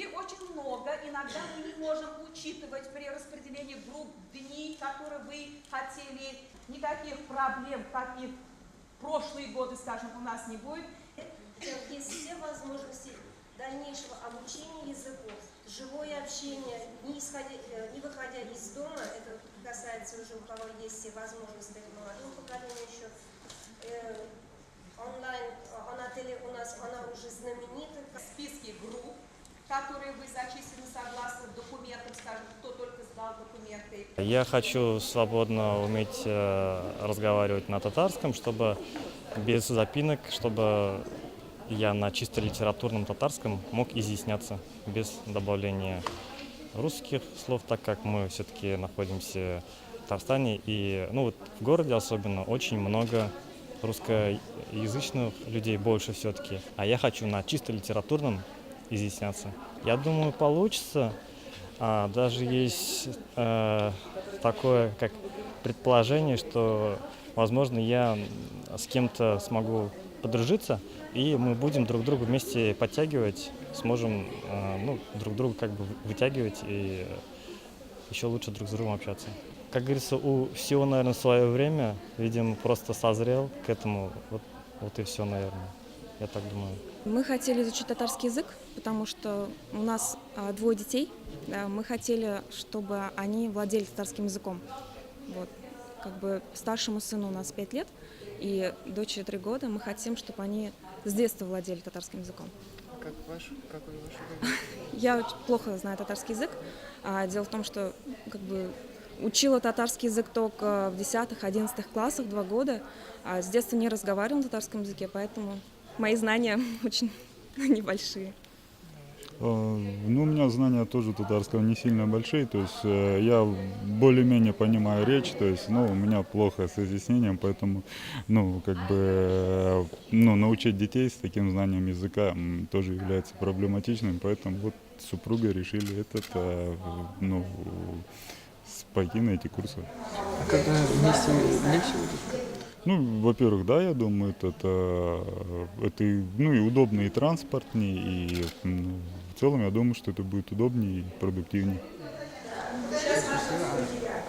Людей очень много, иногда мы не можем учитывать при распределении групп дни, которые вы хотели. Никаких проблем, как и в прошлые годы, скажем, у нас не будет. Есть все возможности дальнейшего обучения языку, живое общение, не выходя из дома, это касается уже у кого есть все возможности, молодого поколения еще. Онлайн, Ана теле у нас, она уже знаменита. Списки групп, которые вы зачислены согласно документам, скажем, кто только сдал документы. Я хочу свободно уметь разговаривать на татарском, чтобы без запинок, чтобы я на чисто литературном татарском мог изъясняться без добавления русских слов, так как мы все-таки находимся в Татарстане и, ну, вот в городе особенно очень много русскоязычных людей больше все-таки. А я хочу на чисто литературном изъясняться. Я думаю, получится. Даже есть такое, как предположение, что, возможно, я с кем-то смогу подружиться, и мы будем друг друга вместе подтягивать, сможем ну, друг друга как бы вытягивать и еще лучше друг с другом общаться. Как говорится, у всего, наверное, свое время. Видимо, просто созрел к этому. Вот, вот и все, наверное. Я так думаю. Мы хотели изучить татарский язык, потому что у нас двое детей. Да, мы хотели, чтобы они владели татарским языком. Вот. Как бы старшему сыну у нас 5 лет, и дочери 3 года. Мы хотим, чтобы они с детства владели татарским языком. Какой ваш уровень? Я очень плохо знаю татарский язык. Дело в том, что как бы учила татарский язык только в 10-11 классах, 2 года. А с детства не разговаривала на татарском языке, поэтому мои знания очень небольшие. Ну, у меня знания тоже татарского не сильно большие, то есть я более-менее понимаю речь, то есть, ну, у меня плохо с изъяснением, поэтому, ну, как бы, ну, научить детей с таким знанием языка тоже является проблематичным, поэтому вот с супругой решили этот, ну, пойти на эти курсы. А когда вместе легче будет? Ну, во-первых, да, я думаю, это и, ну, и удобно, и транспортнее, и, ну, в целом я думаю, что это будет удобнее и продуктивнее. Спасибо.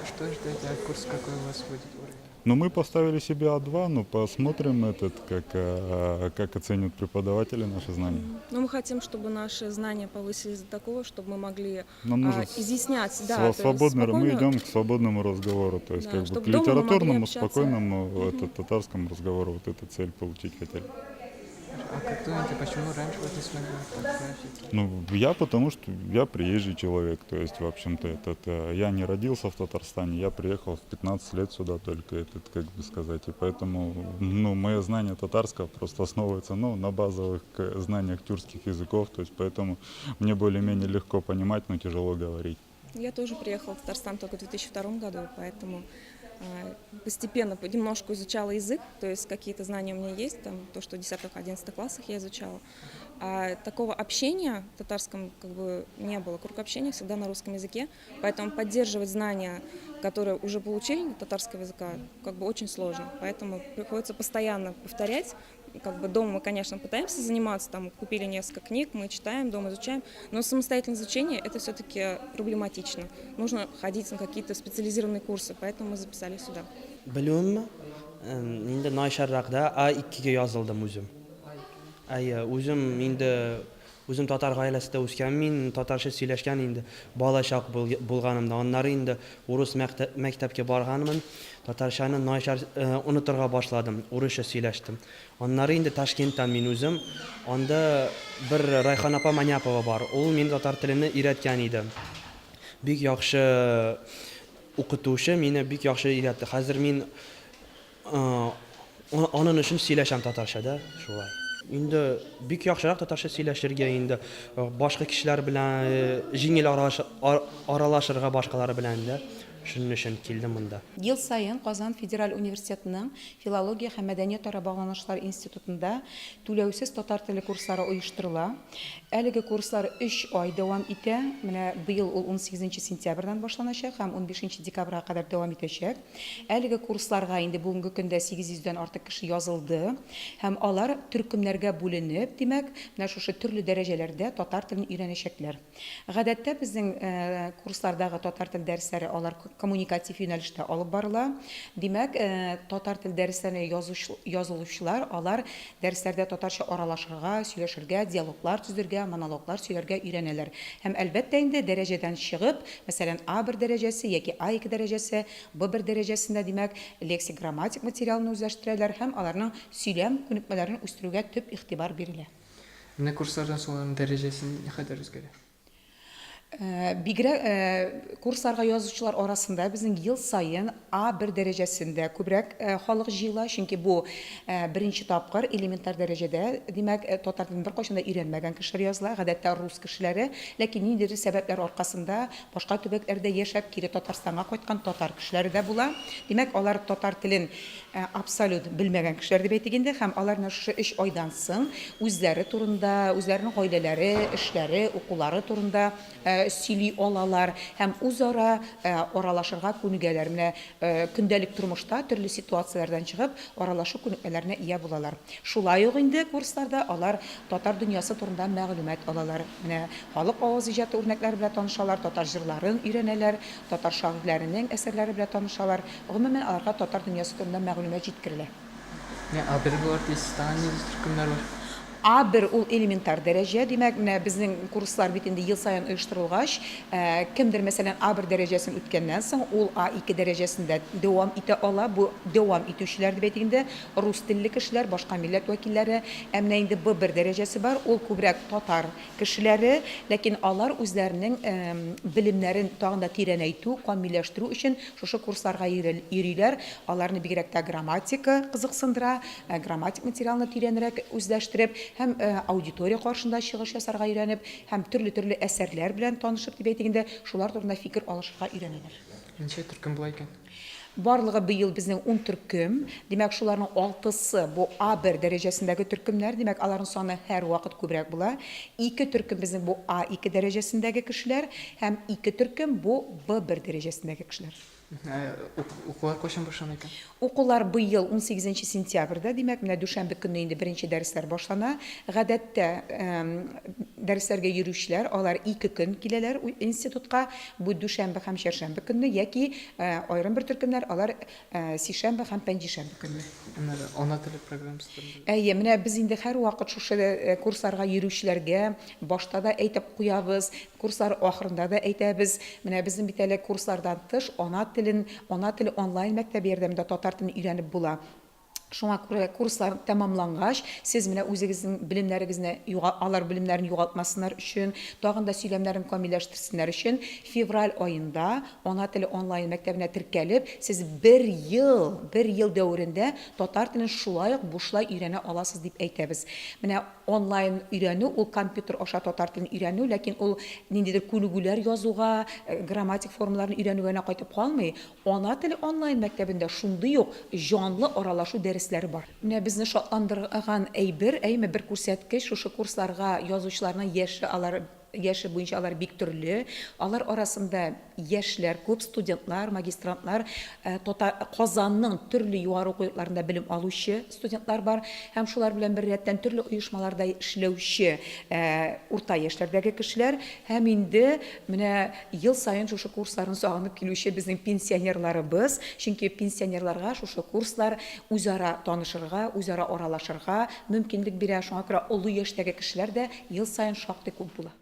А что ждете от курса, какой у вас будет уровень? Но мы поставили себе А2, но посмотрим этот, как оценят преподаватели наши знания. Но мы хотим, чтобы наши знания повысились до такого, чтобы мы могли Нам нужно изъяснять, да, то есть свободный, мы спокойно идем к свободному разговору, то есть Да, как бы чтобы к дома мы могли литературному, общаться. спокойному Мгм. этот, татарскому разговору, вот эту цель получить хотели. А как думаете, почему раньше вот не смогли так начать? Ну, я потому что я приезжий человек, то есть, в общем-то, этот, я не родился в Татарстане, я приехал в 15 лет сюда только, этот, как бы сказать, и поэтому, ну, мое знание татарского просто основывается, ну, на базовых знаниях тюркских языков, то есть, поэтому мне более-менее легко понимать, но тяжело говорить. Я тоже приехала в Татарстан только в 2002 году, поэтому постепенно, понемножку изучала язык, то есть какие-то знания у меня есть, там, то, что в 10-11 классах я изучала. А такого общения в татарском как бы не было. Круг общения всегда на русском языке, поэтому поддерживать знания, которые уже получили татарского языка, как бы очень сложно. Поэтому приходится постоянно повторять. Как бы дома мы, конечно, пытаемся заниматься, там купили несколько книг, мы читаем, дома изучаем, но самостоятельное изучение это все-таки проблематично. Нужно ходить на какие-то специализированные курсы, поэтому мы записались сюда. Белүем инде начаррак да, А2 гә язылдым үзем. Әйе, үзем инде үзем татар гаиләсендә үскән, мин татарча сөйләшкән инде балачак булганымда. Аннары инде урыс мәктәпкә барганмын, татарчаны начар онытырга башладым, урысча сөйләштем. Аннары инде Ташкенттан мин үзем, анда бер Райхан апа Маняпова бар, ул мине татар телене өйрәткән иде. Бик яхшы укытучы, мине бик яхшы өйрәтте. Хәзер мин аның өчен сөйләшәм татарча да, шулай. Инде бик яхшырак татарча сөйләшергә инде башка кешеләр белән җиңел аралашырга башкалар белән дә. Шуның өчен килдем монда. Ел саен Казан федераль университетының Филология һәм мәдәниятара багланышлар институтында түләүсез татар теле курслары оештырыла. Әлеге курслар өч ай дәвам итә. Менә быел ул унсигезенче сентябрьдән башланачак һәм унбишенче декабрьгә кадәр дәвам итәчәк. Әлеге курсларга инде бүгенге көндә 800 дән артык кеше язылды һәм алар төркемнәргә бүленеп, димәк, менә шушы төрле дәрәҗәләрдә татар телен өйрәнәчәкләр. Гадәттә безнең курслардагы татар тел дәресләре алар коммуникатив юнәлештә алып барыла. Димәк, татар тел дәресләренә язылучылар алар дәресләрдә татарча аралашырга, сөйләшергә, диалоглар төзергә, монологлар сөйләргә өйрәнәләр. Һәм, әлбәттә инде, дәрәҗәдән чыгып, мәсәлән, А1 дәрәҗәсе яки А2 дәрәҗәсе, Б1 дәрәҗәсендә, димәк, лексик-грамматик материалны үзләштерәләр һәм аларның сөйләм күнекмәләрен үстерүгә төп игътибар бирелә. Менә курслардан соң аларның дәрәҗәсе никадәр үзгәрә? Бигрәк курсларга язучылар арасында безнең ел саен А1 дәрәҗәсендә күбрәк халык җыела, чөнки бу беренче тапкыр элементар дәрәҗәдә, димәк, татар телен беркайчан да өйрәнмәгән кешеләр языла, гадәттә рус кешеләре, ләкин ниндидер сәбәпләр аркасында башка төбәкләрдә яшәп, кире Татарстанга кайткан татар кешеләре дә була. Димәк, алар татар телен Абсолют белмәгән кешеләр дип әйтик инде, һәм алар менә шушы өч айдан соң үзләре турында, үзләренең гаиләләре, эшләре, укулары турында сөйли алалар һәм үзара аралашырга күнегәләр. Менә көндәлек тормышта төрле ситуацияләрдән чыгып, аралашу күнекмәләренә ия булалар. Шулай ук инде курсларда алар татар дөньясы турында мәгълүмат алалар. Менә халык авыз иҗаты үрнәкләре белән танышалар, татар җырларын өйрәнәләр, татар шагыйрьләренең әсәрләре белән танышалар. Гомумән, аларга татар дөньясы турында мәгълүмат җиткерелә. Менә А1 булыр дисез, тагын нинди төркемнәр бар? А1 ул элементар дәрәҗә, димәк, менә безнең курслар бит инде ел саен оештырылгач, кемдер, мәсәлән, А1 дәрәҗәсен үткәннән соң, ул А2 дәрәҗәсендә дәвам итә ала. Бу дәвам итүчеләр дип әйтик инде, рус телле кешеләр, башка милләт вәкилләре. Ә менә инде Б1 дәрәҗәсе бар, ул күбрәк татар кешеләре, ләкин алар үзләренең белемнәрен тагын да тирәнәйтү, камилләштерү өчен шушы курсларга йөриләр. Аларны бигрәк тә грамматика кызыксындыра, грамматик материалны тирәнрәк үзләштереп һәм аудитория каршында чыгыш ясарга өйрәнеп һәм төрле-төрле әсәрләр белән танышып дип әйтик инде, шулар турында фикер алышырга өйрәнәләр. Ничә төркем була икән? Барлыгы быел безнең ун төркем, димәк, шуларның алтысы бу А1 дәрәҗәсендәге төркемнәр, димәк, аларның саны һәрвакыт күбрәк була. Ике төркем безнең бу А2 дәрәҗәсендәге кешеләр һәм ике төркем бу Б1 дәрәҗәсендәге кешеләр. Ә укулар кайчан башлана икән? Укулар быел унсигезенче сентябрьдә, димәк, менә дүшәмбе көнне инде беренче дәресләр башлана. Гадәттә, дәресләргә йөрүчеләр, алар ике көн киләләр институтка. Бу дүшәмбе һәм чәршәмбе көнне яки аерым бер төркемнәр, алар сишәмбе һәм пәнҗешәмбе көнне. Аннары ана теле программасы турында. Әйе, менә без инде һәрвакыт шушы курсларга йөрүчеләргә башта да әйтеп куябыз, курслар ахырында да әйтәбез. Менә безнең бит әле курслардан тыш ана телен, ана теле онлайн мәктәбе ярдәмендә татар телен өйрәнеп була. Шуңа күрә курслар тәмамлангач, сез менә үзегезнең белемнәрегезне, алар белемнәрен югалтмасыннар өчен, тагын да сөйләмнәрен камилләштерсеннәр өчен, февраль аенда Ана теле онлайн мәктәбенә теркәлеп, сез бер ел, бер ел дәверендә татар телен шулай ук бушлай өйрәнә аласыз дип әйтәбез. Менә онлайн өйрәнү, ул компьютер аша татар телен өйрәнү, ләкин ул ниндидер күнегүләр язуга, грамматик формаларны өйрәнүгә генә кайтып калмый. Ана теле онлайн мәктәбендә шундый ук җанлы аралашу дәресләре бар. Менә безне шатландырган әйбер, әйеме, бер күрсәткеч, шушы курсларга язучыларның яше, алар яше буенча алар бик төрле. Алар арасында яшьләр күп, студентлар, магистрантлар, татар, Казанның төрле югары уку йортларында белем алучы студентлар бар һәм шулар белән беррәттән төрле оешмаларда эшләүче урта яшьләрдәге кешеләр һәм инде менә Ел саен шушы курсларны сагынып килүче безнең пенсионерларыбыз, чөнки пенсионерларга шушы курслар үзара танышырга, үзара аралашырга мөмкинлек бирә, шуңа күрә олы яшьтәге кешеләр дә ел саен шактый күп була.